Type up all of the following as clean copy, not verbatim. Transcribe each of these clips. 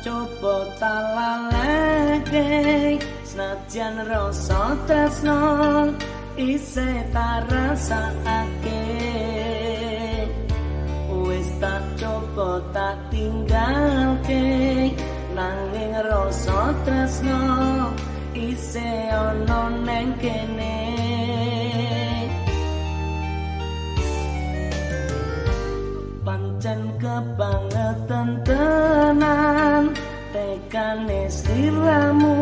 coba tak laleke, senajan rasa tresno isih tak rasakake. Wis tak coba tak tinggalke, nanging rasa tresno isih ana neng kene. Pancen kebangetan tenan tekane sliramu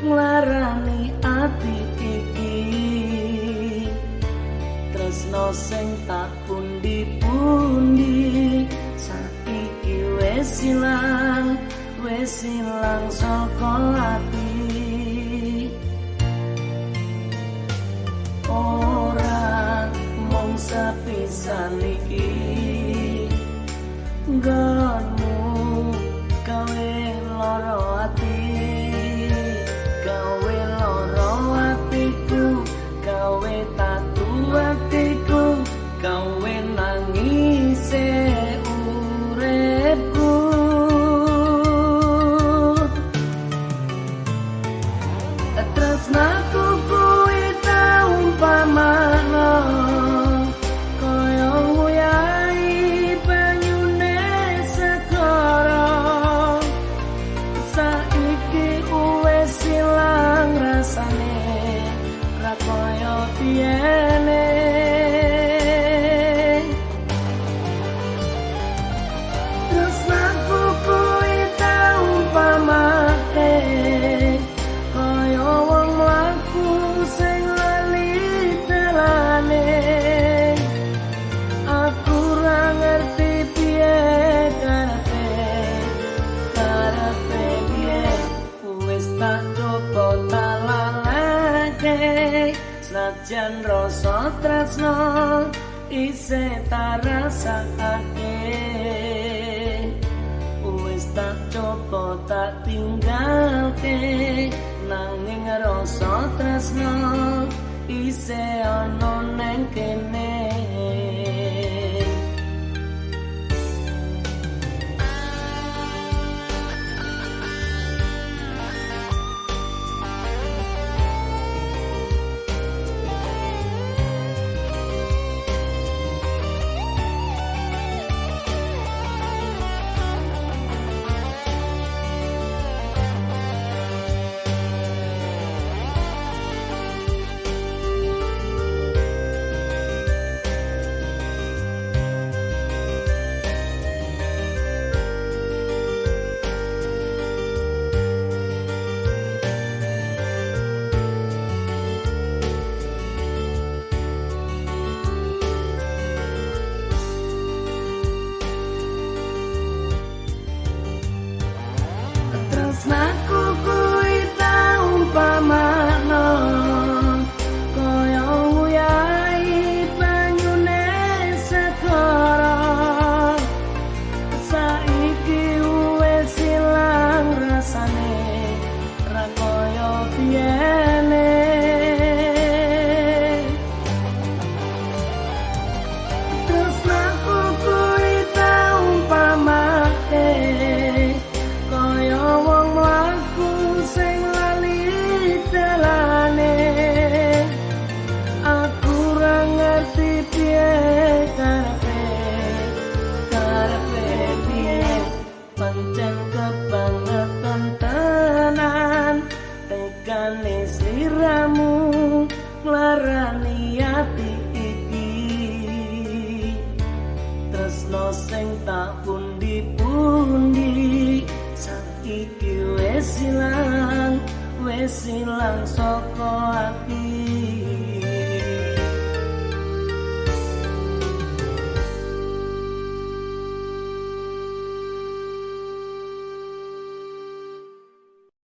nglarani ati iki. Tresno sing tak pundi-pundi saiki wis ilang, wis ilang saka ati. Ora mung sepisan iki nggonmu gawe lara ati, gawe lara atiku, gawe tatu atiku, gawe nangise uripku. Tresnaku kuwi ta umpamano kaya nguyai banyune segara. Saiki wis ilang rasane, ra kaya biyene. Tresnaku kuwi ta umpamane kaya wong mlaku sing lali dalane. Aku ra ngerti piye karepe, karepe piye. Wis tak coba tak laleke, senajan rasa tresno isih tak rasakake. Wis tak coba tak tinggalke, nanging rasa tresno isih ana neng kene. Tresnaku kuwi ta umpamano kaya nguyai banyune segara. Saiki wis ilang rasane, ra kaya biyene. Tresnaku kuwi ta umpamane kaya wong mlaku sing lali dalane. Aku ra ngerti piye karepe, karepe piye. Pancen kebangetan tenan tekane sliramu nglarani ati iki. Tresno sing tak pundi-pundi saiki wis ilang, wis ilang saka ati.